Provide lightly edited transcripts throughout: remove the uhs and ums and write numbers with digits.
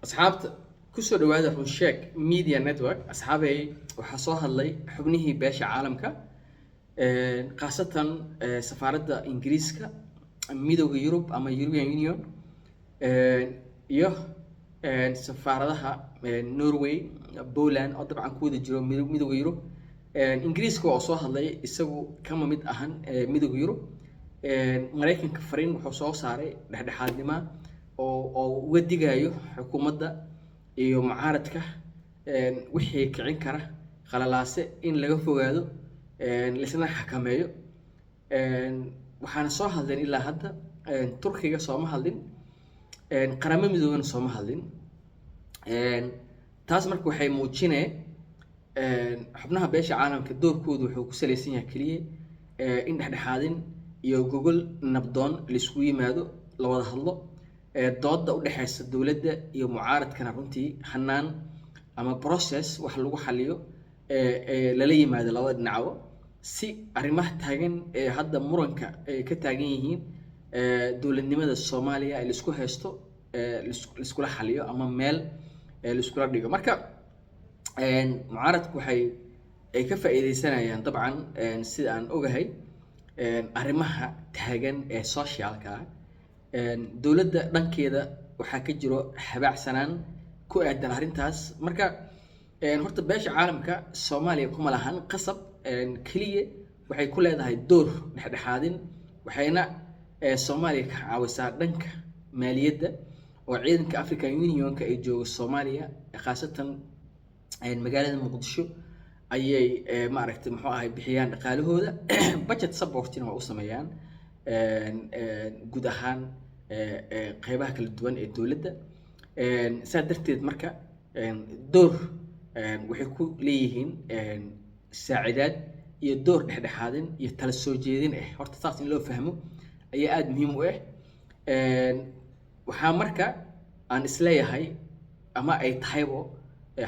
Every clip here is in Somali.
Asxaabta, kusoo dhawaada Runsheeg Media Network. Asxaabey, waxaa soo hadlay xubnihii beesha caalamka, khaasatan safaaradda Ingiriiska, Midowda Yurub ama European Union, iyo safaaradaha Norway, Poland oo dabcan ku wada jiro Midowda Yurub. Ingiriiska oo soo hadlay isagu kama mid ahan Midowda Yurub. Maraykanka fariin wuxuu soo saaray dhexdhexaadnima oo uga digayo xukuumadda iyo mucaaradka wixii kicin kara qalalaase in laga fogaado, laisna xakameeyo. Waxaana soo hadleen ilaa hadda Turkiga sooma hadlin, Qaramo Midoobana sooma hadlin. Taas marka waxay muujinee xubnaha beesha caalamka doorkoodu wuxuu ku saleysan yahay keliya in dhexdhexaadin iyo gogol nabdoon laisku yimaado, la wada hadlo, dooda u dhexeysa dowladda iyo mucaaradkana runtii hanaan ama process wax lagu xaliyo lala yimaado labada dhinacbo, si arrimaha taagan ee hadda muranka ay ka taagan yihiin dowladnimada Soomaaliya ee laisku haysto laiskula xaliyo ama meel laiskula dhigo. Marka mucaaradku waxay ay ka faa'iideysanayaan dabcan, sida aan ogahay, arrimaha taagan ee socialka ah. Dowladda dhankeeda waxaa ka jiro habaacsanaan ku aadan arrintaas. Marka horta beesha caalamka Soomaaliya kuma lahan qasab, keliya waxay ku leedahay door dhexdhexaadin, waxayna Soomaaliya ka caawisaa dhanka maaliyadda oo ciidanka African Unionka ay joogo Soomaaliya, khaasatan magaalada Muqdisho, ayay maaragtay, muxuu ahay, bixiyaan dhaqaalahooda, budget supportina waa u sameeyaan guud ahaan qeybaha kala duwan ee dowladda. Saa darteed marka door waxay ku leeyihiin saacidaad iyo door dhexdhexaadin iyo tala soo jeedin ah. Horta saas in loo fahmo ayaa aada muhiim u ah. Waxaa marka aan isleeyahay ama ay tahaybo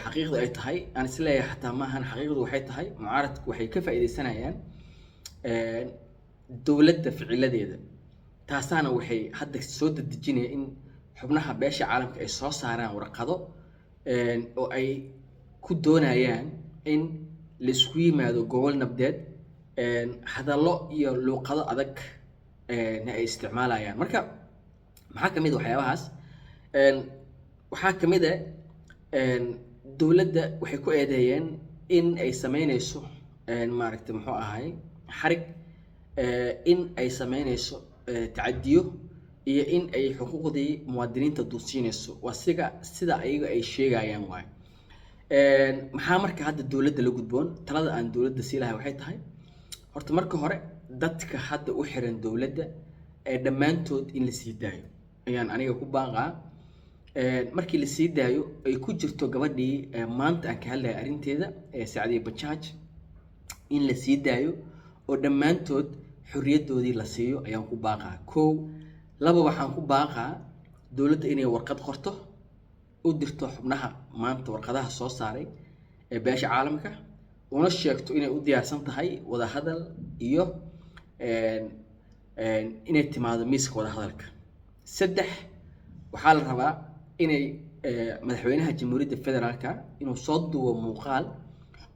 xaqiiqdu ay tahay, aan isleeyahay xataa maahan, xaqiiqdu waxay tahay mucaaradku waxay ka faa'iidaysanayaan dowladda ficiladeeda. Taasaana waxay hadda soo dedejinaya in xubnaha beesha caalamka ay soo saaraan warqado oo ay ku doonayaan in la isku yimaado gobol nabdeed, hadallo iyo luuqado adag ay isticmaalayaan. Marka maxaa kamid a waxyaabahaas? Waxaa kamid a dowladda waxay ku eedeeyeen in ay sameyneyso, maaragtay, muxuu ahay, xarig, in ay sameyneyso tacadiyo iyo in ay xuquuqdii muwaadiniinta duudsiineyso. Waa siga sida ayaga ay sheegayaan waay. Maxaa marka hadda dowladda la gudboon? Talada aan dowladda sii lahay waxay tahay horta marka hore dadka hadda u xiran dowladda ee dhammaantood in la sii daayo ayaan aniga ku baaqaa. Markii la sii daayo, ay ku jirto gabadhii maanta aan ka hadlaya arrinteeda ee Sacdiye Bajaaj, in la sii daayo oo dhammaantood xorriyaddoodii la siiyo ayaan ku baaqaa. Kow, laba, waxaan ku baaqaa dowladda inay warqad qorto, u dirto xubnaha maanta warqadaha soo saaray ee beesha caalamka, una sheegto inay u diyaarsan tahay wadahadal iyo inay timaado miiska wadahadalka. Saddex, waxaa la rabaa inay madaxweynaha Jamhuuriyadda Federaalka inuu soo duubo muuqaal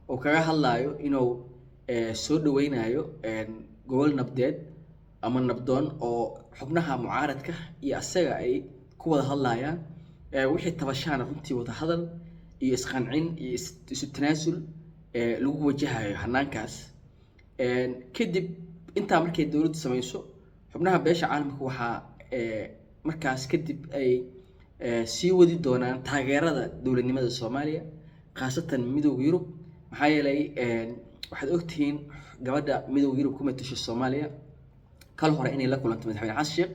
oo kaga hadlayo inuu soo dhaweynayo gobol nabdeed ama nabdoon oo xubnaha mucaaradka iyo asaga ay ku wada hadlayaan, wixii tabashaana runtii wada hadal iyo isqancin iyo isu tanaasul lagu wajahayo hanaankaas. Kadib intaa markay dowladdu samayso, xubnaha beesha caalamka waxaa markaas kadib ay sii wadi doonaan taageerada dowladnimada Soomaaliya, khaasatan Midowda Yurub. Maxaa yeelay waxaad ogtihiin gabadha Midowda Yurub ku matasho Soomaaliya kal hore inay la kulantay madaxweyne Xasan Sheekh,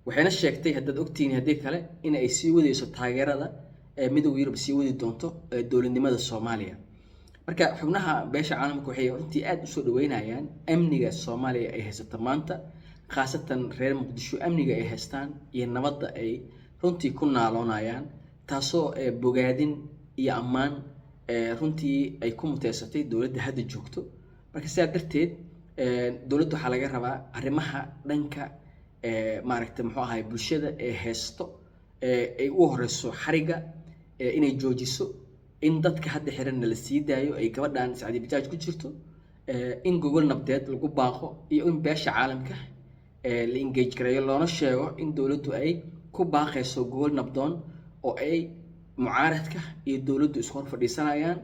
waxayna sheegtay, haddaad ogtihiin haddii kale, in ay sii wadayso taageerada ee Midowda Yurub sii wadi doonto dowladnimada Soomaaliya. Marka xubnaha beesha caalamka waxay runtii aada usoo dhaweynayaan amniga Soomaaliya ay haysato maanta, khaasatan reer Muqdisho amniga ay haystaan iyo nabadda ay runtii ku naaloonayaan, taasoo bogaadin iyo ammaan runtii ay ku muteysatay dowladda hadda joogto. Marka sidaa darteed dowladda waxaa laga rabaa arrimaha dhanka maaragtay, muxuu ahay, bulshada ee haysto. Ay u horeyso xariga inay joojiso, in dadka hadda xiranna la sii daayo, ay gabadhan Sacdi Bajaaj ku jirto, in gogol nabdeed lagu baaqo iyo in beesha caalamka la engage gareeyo, loona sheego in dowladdu ay ku baaqayso gogol nabdoon oo ay mucaaradka iyo dowladdu isku hor fadhiisanayaan,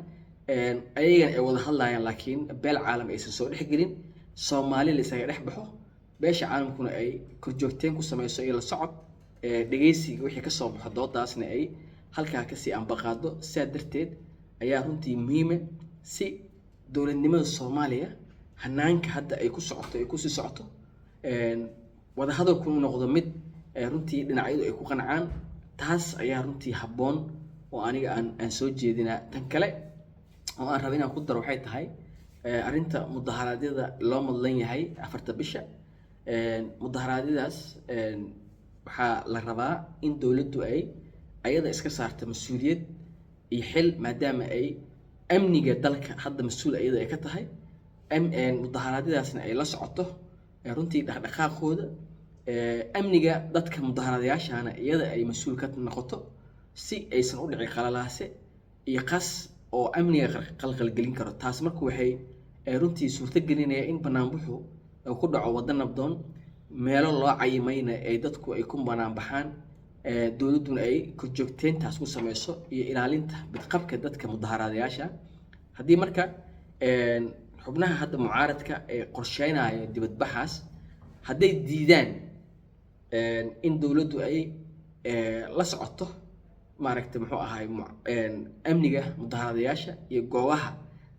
ayagana ay wada hadlayaan, laakiin beel caalam aysan soo dhexgelin, Soomaali la isaga dhex baxo, beesha caalamkuna ay korjoogteen ku sameyso iyo la socod, dhegeysiga wixii kasoo baxo doodaasna ay halkaa kasii ambaqaado. Sidaa darteed ayaa runtii muhiima si dowladnimada Soomaaliya hanaanka hadda ay ku socoto ay kusii socoto, wadahadalku noqdo mid runtii dhinacyadu ay ku qancaan. Taas ayaa runtii habboon oo aniga aan soo jeedinaa. Tan kale oo aan raba inaan ku daro waxay tahay arrinta mudaharaadyada loo madlan yahay 4-ta bisha. Mudaharaadyadaas waxaa la rabaa in dowladdu ay ayada iska saarta mas-uuliyad iyo xil, maadaama ay amniga dalka hadda mas-uul ayada ay ka tahay, mudaharaadyadaasna ay la socoto runtii dhaqdhaqaaqooda, amniga dadka mudaharaadayaashana iyada ay mas-uul ka noqoto, si aysan u dhicin qalalaase iyo qas oo amniga qalqalgelin karo. Taas marka waxay runtii suurto gelinaya in banaanbuxu uu ku dhaco waddo nabdoon, meelo loo cayimayna ay dadku ay ku banaanbaxaan, dowladduna ay korjoogteyntaas ku sameyso iyo ilaalinta bidqabka dadka mudaharaadayaasha. Haddii marka xubnaha hadda mucaaradka ee qorsheynaya dibadbaxaas hadday diidaan in dowladdu ay la socoto, maaragtay, muxuu ahay, amniga mudaharaadayaasha iyo goobaha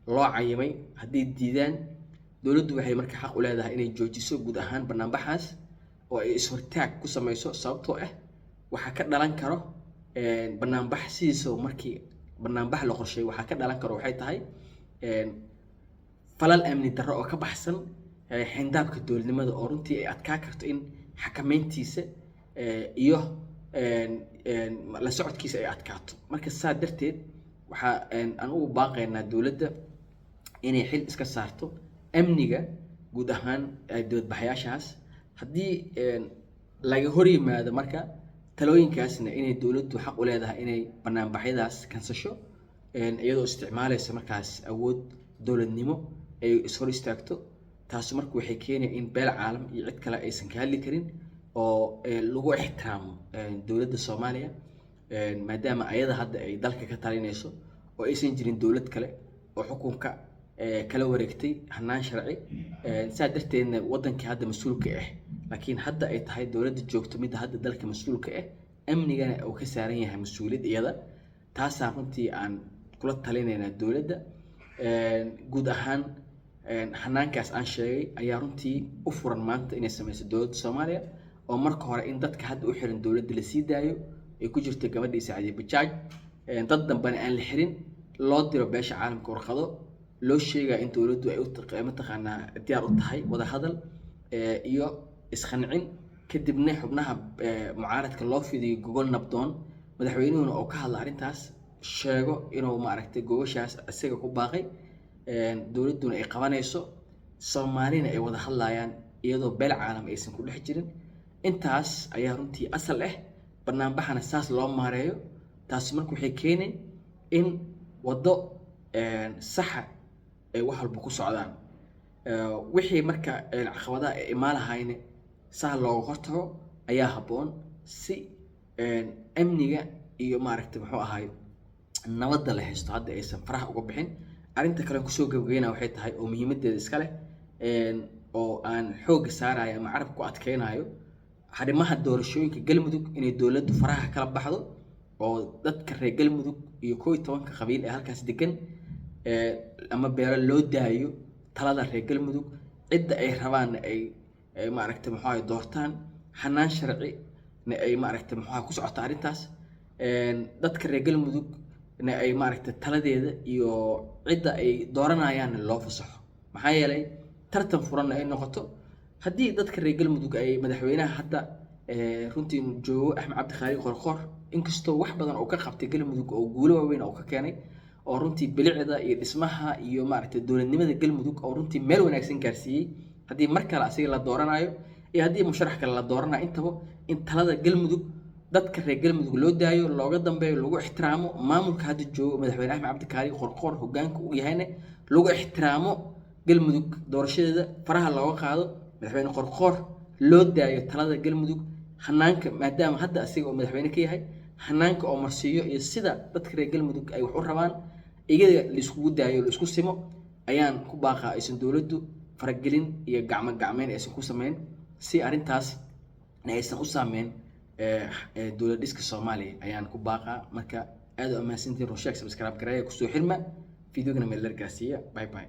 loo cayimay, hadday diidaan, dowladdu waxay marka xaq u leedahay inay joojiso guud ahaan banaanbaxaas oo ay is-hortaag ku sameyso, sababtoo ah waxaa ka dhalan karo banaanbax sidiisaba markii banaanbax la qorsheeyo waxaa ka dhalan karo waxay tahay falal amni darro oo ka baxsan xayndaabka dowladnimada, oo runtii ay adkaa karto in xakameyntiisa iyo la socodkiisa ay adkaato. Marka saa darteed waxaa aan ugu baaqaynaa dowladda inay xil iska saarto amniga guud ahaan dibadbaxayaashaas. Haddii laga hor yimaado marka talooyinkaasna, inay dowladdu xaq u leedahay inay banaanbaxyadaas kansasho, iyadoo isticmaalaysa markaas awood dowladnimo ay ishor istaagto. Taasi marka waxay keenaya in beel caalam iyo cid kale aysan ka hadli karin oo lagu ixtiraamo dowladda Soomaaliya, maadaama ayada hadda ay dalka ka talinayso oo aysan jirin dowlad kale oo xukunka kala wareegtay hanaan sharci. Saa darteedna wadankii hadda mas-uulka ah, laakiin hadda ay tahay dowladda joogto midda hadda dalka mas-uulka ah, amnigana uu ka saaran yahay mas-uuliyad iyada. Taasaa runtii aan kula talinaynaa dowladda. Guud ahaan hanaankaas aan sheegay ayaa runtii u furan maanta inay sameyso dowladda Soomaaliya, oo marka hore in dadka hadda u xiran dowladda la sii daayo, ay ku jirto gabadhii Sacdiye Bajaaj, dad dambena aan la xirin, loo diro beesha caalamka warqado loo sheegaya in dowladdu ay mataqaanaa diyaar u tahay wadahadal iyo isqancin, kadibna xubnaha mucaaradka loo fidiyo gogol nabdoon, madaxweynuhuna oo ka hadla arrintaas, sheego inuu, maaragtay, gogoshaas isaga ku baaqay, dowladduna ay qabanayso, Soomaalina ay wada hadlayaan iyadoo beel caalam aysan ku dhex jirin. Intaas ayaa runtii asal ah, banaanbaxana saas loo maareeyo. Taasi marka waxay keenay in waddo saxa ay wax walba ku socdaan, wixii marka caqabadaha ay imaan lahayne saa looga hortago ayaa habboon, si amniga iyo, maaragtay, muxuu ahay, nabadda la haysto hadda aysan faraha uga bixin. Arrinta kale kusoo gabagabeyna waxay tahay oo muhiimadeeda iska leh oo aan xoogga saarayo ama carabka ku adkeynayo, arrimaha doorashooyinka Galmudug inay dowladdu faraha kala baxdo, oo dadka reer Galmudug iyo 11-ka qabiil ee halkaas degan ama beelo loo daayo talada reer Galmudug, cidda ay rabaanna ay, maaragtay, muxuu ahay, doortaan, hanaan sharci na ay, maaragtay, muxuu ahay, ku socoto arrintaas, dadka reer Galmudug na ay, maaragtay, taladeeda iyo cidda ay dooranayaanna loo fasaxo, maxaa yeelay tartan furanna ay noqoto. Haddii dadka reer Galmudug ay madaxweynaha hadda runtii joogo, Axmed Cabdi Khaali Qorqor, inkastoo wax badan oo ka qabtay Galmudug oo guulo waaweyn oo ka keenay, oo runtii bilicda iyo dhismaha iyo, maaragtay, dowladnimada Galmudug oo runtii meel wanaagsan gaarsiiyey, haddii mar kale asiga la dooranayo iyo haddii musharax kale la dooranayo intaba, in talada Galmudug Dadka reer Galmudug loo daayo, looga dambeeyo, lagu ixtiraamo maamulka hadda joogo, Madaxweyne Axmed Cabdikaari Qorqoor hogaanka uu yahayna lagu ixtiraamo. Galmudug doorashadeeda faraha looga qaado, Madaxweyne Qorqoor loo daayo talada Galmudug, hanaanka, maadaama hadda asiga oo madaxweyne ka yahay, hanaanka oo marsiiyo iyo sida dadka reer Galmudug ay wax u rabaan iyada la iskugu daayo, la isku simo ayaan ku baaqaa. Aysan dowladdu faragelin iyo gacmo gacmeyn aysan ku sameyn, si arrintaas aysan u saameyn dowlad dhiska Soomaaliya ayaan ku baaqaa. Marka aad u ammaansantiin. Rusheeg, subscribe gareeya, kusoo xirma videogana, meel la gaarsiiya. Bye bye.